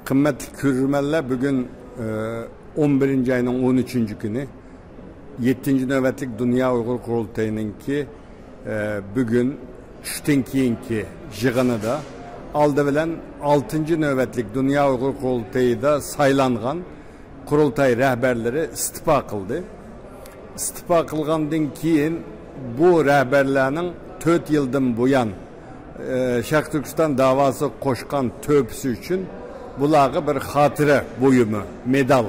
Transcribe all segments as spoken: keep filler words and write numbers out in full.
قىممەتلىك كۆرۈرمەنلەر، بۈگۈن، ئە، ئون بىرىنچى ئاينىڭ ئون ئۈچىنچى كۈنى يەتتىنچى نۆۋەتلىك دۇنيا ئۇيغۇر قۇرۇلتىيىنىڭكى، ئە، بۈگۈن چۈشتىن كېيىنكى يىغىنىدا ئالدى بىلەن ئالتىنچى نۆۋەتلىك دۇنيا ئۇيغۇر قۇرۇلتىيىدا سايلانغان قۇرۇلتاي رەھبەرلىرى ئىستىپا قىلدى. ئىستىپا قىلغاندىن كېيىن بۇ رەھبەرلەرنىڭ تۆت يىلدىن بۇيان، ئە، شەرقىي تۈركىستان داۋاسىغا قوشقان تۆھپىسى ئۈچۈن بۇلارغا بىر خاتىرە بۇيۇمى، مېدال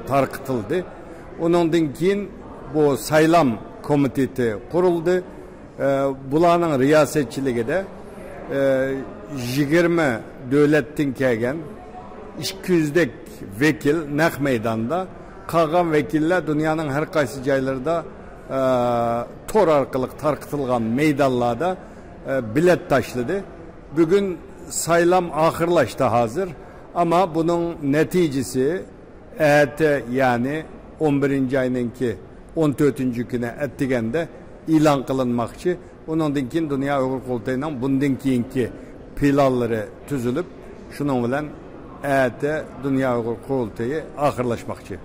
تارقىتىلدى. ئۇنىڭدىن كېيىن بۇ سايلام كومىتېتى قۇرۇلدى. ئە، بۇلارنىڭ رىياسەتچىلىكىدە، ئە، يىگىرمە دۆلەتتىن كەلگەن ئىككى يۈزدەك ۋەكىل نەق مەيداندا، قالغان ۋەكىللەر دۇنيانىڭ ھەر قايسى جايلىرىدا، ئە، تور ئارقىلىق تارقىتىلغان مەيدانلاردا، ئە، بېلەت تاشلىدى. بۈگۈن سايلام ئاخىرلاشتى ھازىر، ئەمما بۇنىڭ نەتىجىسى ئەتە، يەنى ئون بىرىنچى ئاينىڭكى ئون تۆتىنچى كۈنى ئەتىگەندە ئېلان قىلىنماقچى. ئۇنىڭدىن كېيىن دۇنيا ئۇيغۇر قۇرۇلتىيىنىڭ بۇندىن كېيىنكى پىلانلىرى تۈزۈلۈپ، شۇنىڭ بىلەن ئەتە دۇنيا ئۇيغۇر قۇرۇلتىيى ئاخىرلاشماقچى.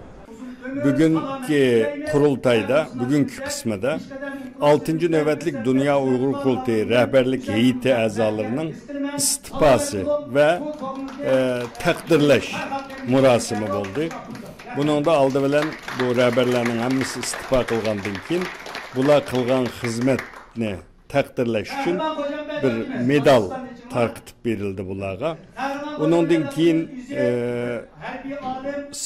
بۈگۈنكى قۇرۇلتايدا، بۈگۈنكى قىسمىدا ئالتىنچى نۆۋەتلىك دۇنيا ئۇيغۇر قۇرۇلتىيى رەھبەرلىك ھەيئىتى ئەزالىرىنىڭ ئىستېپاسى ۋە، ئە، تەقدىرلەش مۇراسىمى بولدى. بۇنىڭدا ئالدى بىلەن بۇ رەھبەرلەرنىڭ ھەممىسى ئىستېپا قىلغاندىن كېيىن، بۇلار قىلغان خىزمەتنى تەقدىرلەش ئۈچۈن بىر مېدال تارقىتىپ بېرىلدى بۇلارغا. ئۇنىڭدىن كېيىن، ئە،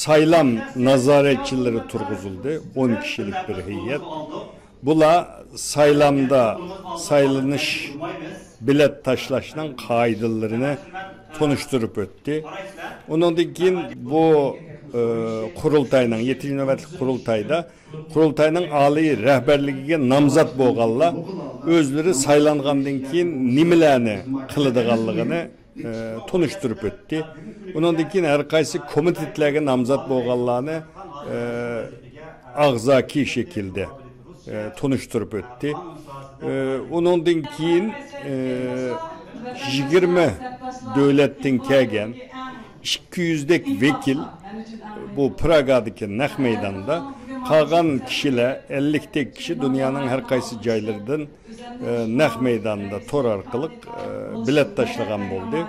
سايلام نازارەتچىلىرى تۇرغۇزۇلدى، ئون كىشىلىك بىر ھەيئەت. بۇلار سايلامدا سايلىنىش، بېلەت تاشلاشنىڭ قائىدىلىرىنى تونۇشتۇرۇپ ئۆتتى. ئۇنىڭدىن كېيىن بۇ، ئە، قۇرۇلتاينىڭ، يەتتىنچى نۆۋەتلىك قۇرۇلتايدا قۇرۇلتاينىڭ ئالىي رەھبەرلىكىگە نامزات بولغانلار ئۆزلىرى سايلانغاندىن كېيىن نېمىلەرنى قىلىدىغانلىقىنى، ئە، تونۇشتۇرۇپ ئۆتتى. ئۇنىڭدىن كېيىن ھەر قايسى كومىتېتلەرگە نامزات بولغانلارنى، ئە، ئاغزاكى شەكىلدە، ئە، تونۇشتۇرۇپ ئۆتتى. ئە، ئۇنىڭدىن كېيىن، ئە، يىگىرمە دۆلەتتىن كەلگەن ئىككى يۈزدەك ۋەكىل بۇ پراگادىكى نەق مەيداندا، قالغان كىشىلەر، ئەللىكتەك كىشى دۇنيانىڭ ھەر قايسى جايلىرىدىن، ئە، نەق مەيداندا تور ئارقىلىق، ئە، بېلەت تاشلىغان بولدى.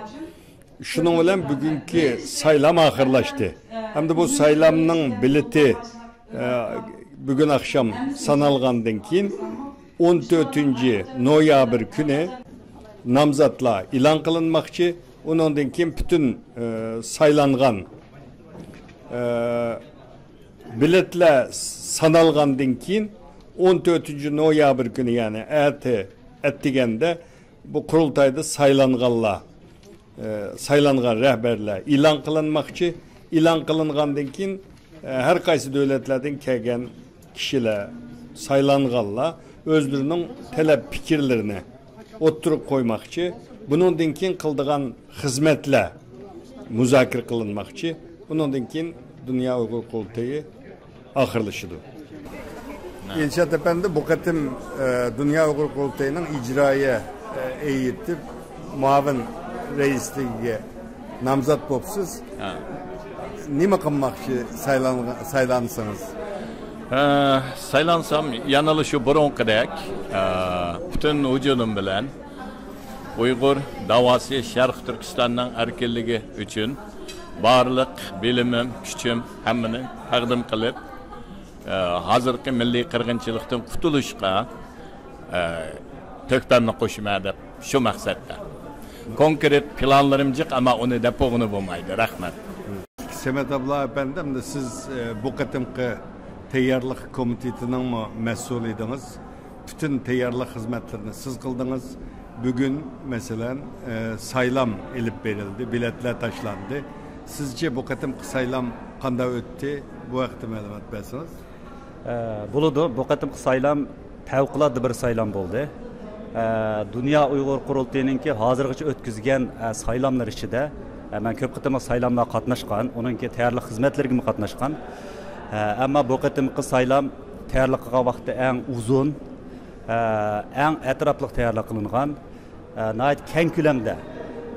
شۇنىڭ بىلەن بۈگۈنكى سايلام ئاخىرلاشتى. ھەمدە بۇ سايلامنىڭ بېلىتى، ئە، بۈگۈن ئاخشام سانالغاندىن كېيىن، ئون تۆتىنچى نويابىر كۈنى نامزاتلار ئېلان قىلىنماقچى. ئۇنىڭدىن كېيىن پۈتۈن، ئە، سايلانغان، ئە، بېلەتلەر سانالغاندىن كېيىن، ئون تۆتىنچى نويابىر كۈنى، يەنى ئەتە، ئەتىگەندە بۇ قۇرۇلتايدا سايلانغانلار، ئە، سايلانغان رەھبەرلەر ئېلان قىلىنماقچى. ئېلان قىلىنغاندىن كېيىن، ئە، ھەر قايسى دۆلەتلەردىن كەلگەن كىشىلەر، سايلانغانلار ئۆزلىرىنىڭ تەلەپ پىكىرلىرىنى ئوتتۇرىغا قويماقچى. بۇنىڭدىن كېيىن قىلىدىغان خىزمەتلەر مۇزاكىرە قىلىنماقچى. ئۇنىڭدىن كېيىن دۇنيا ئۇيغۇر قۇرۇلتىيى ئاخىرلىشىدۇ. ئىلشات ئەپەندى، بۇ قېتىم، ئە، دۇنيا ئۇيغۇر قۇرۇلتىيىنىڭ ئىجرائىيە، ئە، ھەيئىتى مۇئاۋىن رەئىسلىكىگە نامزات بوپسىز. ھە. نېمە قىلماقچى سايلانغا-، سايلانسىڭىز؟ ئە، سايلانسام يەنىلا شۇ بۇرۇنقىدەك، ئە، پۈتۈن ۋۇجۇدۇم بىلەن ئۇيغۇر داۋاسى، شەرقىي تۈركىستاننىڭ ئەركىنلىكى ئۈچۈن بارلىق بىلىمىم، كۈچۈم، ھەممىنى تەقدىم قىلىپ، ئە، ھازىرقى مىللىي قىرغىنچىلىقتىن قۇتۇلۇشقا، ئە، تۆھپەمنى قوشىمەن دەپ شۇ مەقسەتتە. كونكرېت پىلانلىرىم جىق، ئەمما ئۇنى دەپ بولغىلى بولمايدۇ. رەھمەت. سەمەت ئابلا ئەپەندى، ئەمدى سىز، ئە، بۇ قېتىمقى تەييارلىق كومىتېتىنىڭمۇ مەسئۇلى ئىدىڭىز. پۈتۈن تەييارلىق خىزمەتلىرىنى سىز قىلدىڭىز. بۈگۈن، مەسىلەن، ئە، سايلام ئېلىپ بېرىلدى، بېلەتلەر تاشلاندى. سىزچە بۇ قېتىمقى سايلام قانداق ئۆتتى؟ بۇ ھەقتە مەلۇمات بەرسىڭىز. ئە، بولىدۇ. بۇ قېتىمقى سايلام پەۋقۇلئاددە بىر سايلام بولدى. ئە، دۇنيا ئۇيغۇر قۇرۇلتىيىنىڭكى ھازىرغىچە ئۆتكۈزگەن، ئە، سايلاملىرى ئىچىدە، ئە، مەن كۆپ قېتىملىق سايلاملارغا قاتناشقان، ئۇنىڭكى تەييارلىق خىزمەتلىرىگىمۇ قاتناشقان. ئە، ئەمما بۇ قېتىمقى سايلام تەييارلىق قىلغان ۋاقتى ئەڭ ئۇزۇن، ئە، ئەڭ ئەتراپلىق تەييارلىق قىلىنغان. ئە، ناھايىتى كەڭ كۆلەمدە،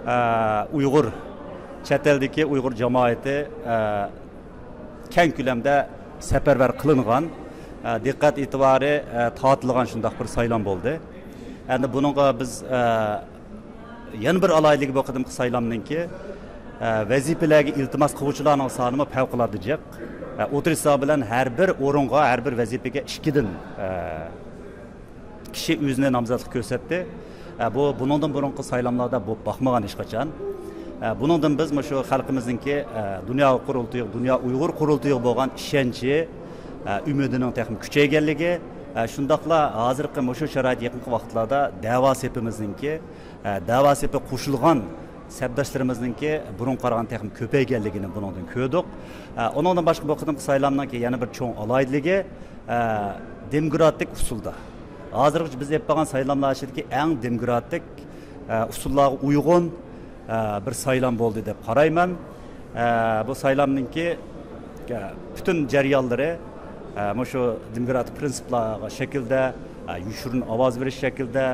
ئە، ئۇيغۇر چەت ئەلدىكى ئۇيغۇر جامائىتى، ئە، كەڭ كۆلەمدە سەپەرۋەر قىلىنغان، ئە، دىققەت ئېتىبارى، ئە، تارتىلغان شۇنداق بىر سايلام بولدى. ئەمدى بۇنىڭغا بىز، ئە، يەنە بىر ئالاھىدىلىكى بۇ قېتىمقى سايلامنىڭكى، ئە، ۋەزىپىلەرگە ئىلتىماس قىلغۇچىلارنىڭ سانىمۇ پەۋقۇلئاددە جىق. ئە، ئوتتۇرا ھېسابى بىلەن ھەر بىر ئورۇنغا، ھەر بىر ۋەزىپىگە ئىككىدىن، ئە، كىشى ئۆزىنى نامزاتلىق كۆرسەتتى. ئە، بۇ بۇنىڭدىن بۇرۇنقى سايلاملاردا بولۇپ باقمىغان ھېچقاچان. ئە، بۇنىڭدىن بىز مۇشۇ خەلقىمىزنىڭكى، ئە، دۇنيا قۇرۇلتىيى، دۇنيا ئۇيغۇر قۇرۇلتىيىغا بولغان ئىشەنچى، ئە، ئۈمىدىنىڭ تېخىمۇ كۈچەيگەنلىكى، ئە، شۇنداقلا ھازىرقى مۇشۇ شارائىت يېقىنقى ۋاقىتلاردا دەۋا سېپىمىزنىڭكى، ئە، دەۋا سېپىگە قوشۇلغان سەپداشلىرىمىزنىڭكى بۇرۇنقى قارىغاندا تېخىمۇ كۆپەيگەنلىكىنى بۇنىڭدىن كۆردۇق. ئە، ئۇنىڭدىن باشقا بۇ قېتىمقى سايلامنىڭكى يەنە بىر چوڭ ئالاھىدىلىكى، ئە، دېموكراتىك ئۇسۇلدا. ھازىرغىچە بىز ئېلىپ بارغان سايلاملار ئىچىدىكى ئەڭ دېموكراتىك، ئە، ئۇسۇللارغا ئۇيغۇن، ئە، بىر سايلام بولدى دەپ قارايمەن. ئە، بۇ سايلامنىڭكى، ئە، پۈتۈن جەريانلىرى، ئە، مۇشۇ دېموكراتىك پىرىنسىپلارغا شەكىلدە، ئە، يوشۇرۇن ئاۋاز بېرىش شەكلىدە،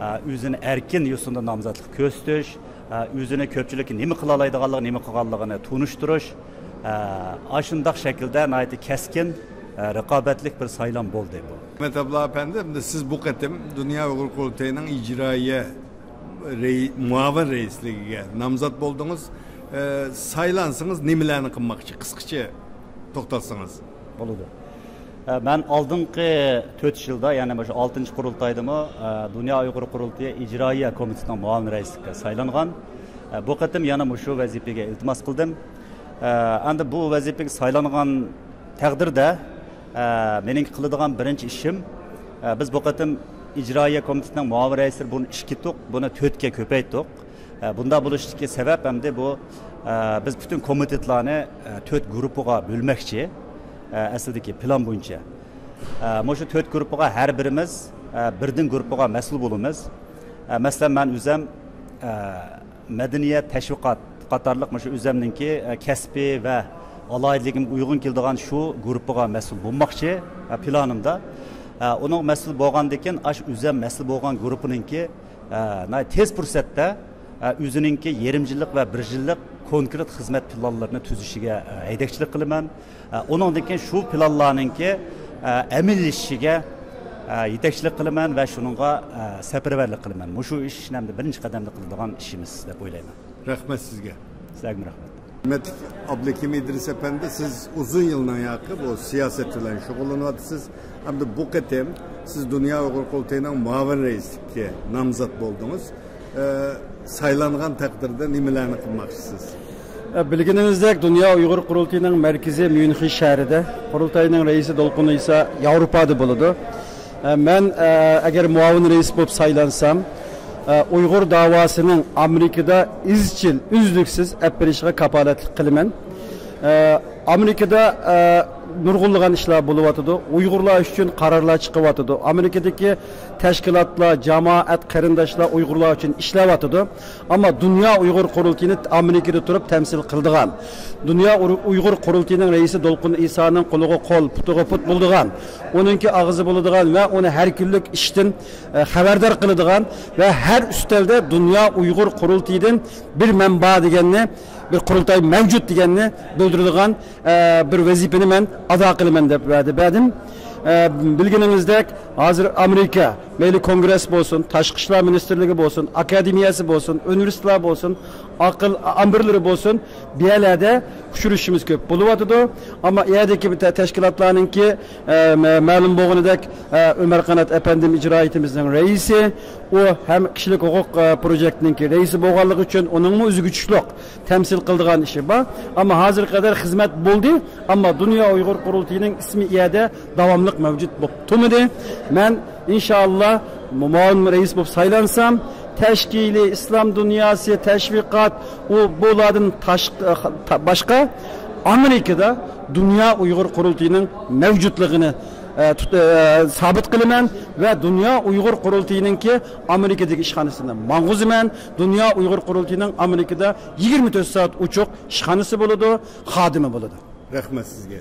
ئە، ئۆزىنى ئەركىن يوسۇندا نامزاتلىق كۆرسىتىش، ئە، ئۆزىنى كۆپچىلىككە نېمە قىلالايدىغانلىقى، نېمە قىلغانلىقىنى تونۇشتۇرۇش، ئە، ئاشۇنداق شەكىلدە ناھايىتى كەسكىن، ئە، رىقابەتلىك بىر سايلام بولدى بۇ. ئەمەت ئابلا ئەپەندى، ئەمدى سىز بۇ قېتىم دۇنيا ئۇيغۇر قۇرۇلتىيىنىڭ ئىجرائىيە رەي-، مۇئاۋىن رەئىسلىكىگە نامزات بولدىڭىز. ئە، سايلانسىڭىز نېمىلەرنى قىلماقچى؟ قىسقىچە توختالسىڭىز. بولىدۇ. ئە، مەن ئالدىنقى تۆت يىلدا، يەنى مۇشۇ ئالتىنچى قۇرۇلتايدىمۇ، ئە، دۇنيا ئۇيغۇر قۇرۇلتىيى ئىجرائىيە كومىتېتىنىڭ مۇئاۋىن رەئىسلىكىگە سايلانغان. ئە، بۇ قېتىم يەنە مۇشۇ ۋەزىپىگە ئىلتىماس قىلدىم. ئە، ئەمدى بۇ ۋەزىپىگە سايلانغان تەقدىردە، ئە، مېنىڭ قىلىدىغان بىرىنچى ئىشىم، ئە، بىز بۇ قېتىم ئىجرائىيە كومىتېتىنىڭ مۇئاۋىن رەئىسلىرى بۇنى ئىككى تۇق، بۇنى تۆتكە كۆپەيتتۇق. ئە، بۇنداق بولۇشتىكى سەۋەب ئەمدى بۇ، ئە، بىز پۈتۈن كومىتېتلارنى، ئە، تۆت گۇرۇپپىغا بۆلمەكچى. ئە، ئەسلىدىكى پىلان بويىچە. ئە، مۇشۇ تۆت گۇرۇپپىغا ھەر بىرىمىز، ئە، بىردىن گۇرۇپپىغا مەسئۇل بولىمىز. ئە، مەسىلەن، مەن ئۆزەم، ئە، مەدەنىيەت، تەشۋىقات قاتارلىق مۇشۇ ئۆزەمنىڭكى، ئە، كەسپى ۋە ئالاھىدىلىكىمگە ئۇيغۇن كېلىدىغان شۇ گۇرۇپپىغا مەسئۇل بولماقچى، ئە، پىلانىمدا. ئە، ئۇنىڭ مەسئۇل بولغاندىن كېيىن، ئاشۇ ئۆزەم مەسئۇل بولغان گۇرۇپپىنىڭكى، ئە، ناھايىتى تېز پۇرسەتتە، ئە، ئۆزىنىڭكى يېرىم يىللىق ۋە بىر يىللىق كونكرېت خىزمەت پىلانلىرىنى تۈزۈشىگە، ئە، ھەيدەكچىلىك قىلىمەن. ئە، ئۇنىڭدىن كېيىن شۇ پىلانلارنىڭكى، ئە، ئەمەلىيلىشىشىگە، ئە، يېتەكچىلىك قىلىمەن ۋە شۇنىڭغا، ئە، سەپەرۋەرلىك قىلىمەن. مۇشۇ ئىشنى ئەمدى بىرىنچى قەدەمدە قىلىدىغان ئىشىمىز دەپ ئويلايمەن. رەھمەت سىزگە. سىزگىمۇ رەھمەت. ھۆرمەتلىك ئابلىكىم ئىدرىس ئەپەندى، سىز ئۇزۇن يىلنىڭ ياقى بۇ سىياسەت بىلەن شۇغۇللىنىۋاتىسىز. ئەمدى بۇ قېتىم سىز دۇنيا ئۇيغۇر قۇرۇلتىيىنىڭ مۇئاۋىن رەئىسلىكىگە نامزات بولدىڭىز. ئە، سايلانغان تەقدىردە نېمىلەرنى قىلماقچىسىز؟ ئە، بىلگىنىڭىزدەك، دۇنيا ئۇيغۇر قۇرۇلتىيىنىڭ مەركىزى ميۇنخېن شەھىرىدە. قۇرۇلتاينىڭ رەئىسى دولقۇن ئىسا ياۋروپادا بولىدۇ. ئە، مەن، ئە، ئەگەر مۇئاۋىن رەئىس بولۇپ سايلانسام، ئە، ئۇيغۇر داۋاسىنىڭ ئامېرىكىدا ئىزچىل، ئۈزلۈكسىز ئەپ بېرىشىغا كاپالەتلىك قىلىمەن. ئە، ئامېرىكىدا، ئە، نۇرغۇنلىغان ئىشلار بولۇۋاتىدۇ. ئۇيغۇرلار ئۈچۈن قارارلار چىقىۋاتىدۇ. ئامېرىكىدىكى تەشكىلاتلار، جامائەت، قېرىنداشلار ئۇيغۇرلار ئۈچۈن ئىشلەۋاتىدۇ. ئەمما دۇنيا ئۇيغۇر قۇرۇلتىيىنى ئامېرىكىدا تۇرۇپ تەمسىل قىلىدىغان، دۇنيا ئۇر-، ئۇيغۇر قۇرۇلتىيىنىڭ رەئىسى دولقۇن ئىسانىڭ قولىغا قول، پۇتىغا پۇت بولىدىغان، ئۇنىڭكى ئاغزى بولىدىغان ۋە ئۇنى ھەر كۈنلۈك ئىشتىن، ئە، خەۋەردار قىلىدىغان ۋە ھەر ئۈستەلدە دۇنيا ئۇيغۇر قۇرۇلتىيىدىن بىر مەن بار دېگەننى، بىر قۇرۇلتاي مەۋجۇت دېگەننى بىلدۈرىدىغان، ئە، بىر ۋەزىپىنى مەن ئادا قىلىمەن دەپ ۋەدە بەردىم. ئە، بىلگىنىڭىزدەك، ھازىر ئامېرىكا، مەيلى كونگرېس بولسۇن، تاشقى ئىشلار مىنىستىرلىكى بولسۇن، ئاكادېمىيەسى بولسۇن، ئۇنىۋېرسىتېتلار بولسۇن، ئاقىل ئامبىرلىرى بولسۇن، بۇ يەرلەردە ئۇچرىشىشىمىز كۆپ بولۇۋاتىدۇ. ئەمما ئۇ يەردىكى بىر تە-، تەشكىلاتلارنىڭكى، ئە، مە-، مەلۇم بولغىنىدەك، ئە، ئۆمەر قانات ئەپەندىم ئىجرا ھەيئىتىمىزنىڭ رەئىسى، ئۇ ھەم كىشىلىك ھوقۇق، ئە، پروجېكتىنىڭكى رەئىسى بولغانلىقى ئۈچۈن ئۇنىڭمۇ ئۆزىگە تۇتۇشلۇق تەمسىل قىلىدىغان ئىشى بار. ئەمما ھازىرغا قەدەر خىزمەت بولدى، ئەمما دۇنيا ئۇيغۇر قۇرۇلتىيىنىڭ ئىسمى ئۇ يەردە داۋاملىق مەۋجۇت بولۇپ تۇرمىدى. مەن ئىنشائاللا مۇئاۋىن رەئىس بولۇپ سايلانسام، تەشكىلىي، ئىسلام دۇنياسى، تەشۋىقات، ئۇ بۇلاردىن تاش-، تا-، باشقا ئامېرىكىدا دۇنيا ئۇيغۇر قۇرۇلتىيىنىڭ مەۋجۇتلۇقىنى، ئە، تۇت-، ئە، سابىت قىلىمەن ۋە دۇنيا ئۇيغۇر قۇرۇلتىيىنىڭكى ئامېرىكىدىكى ئىشخانىسىنى ماڭغۇزىمەن. دۇنيا ئۇيغۇر قۇرۇلتىيىنىڭ ئامېرىكىدا يىگىرمە تۆت سائەت ئوچۇق ئىشخانىسى بولىدۇ، خادىمى بولىدۇ. رەھمەت سىزگە.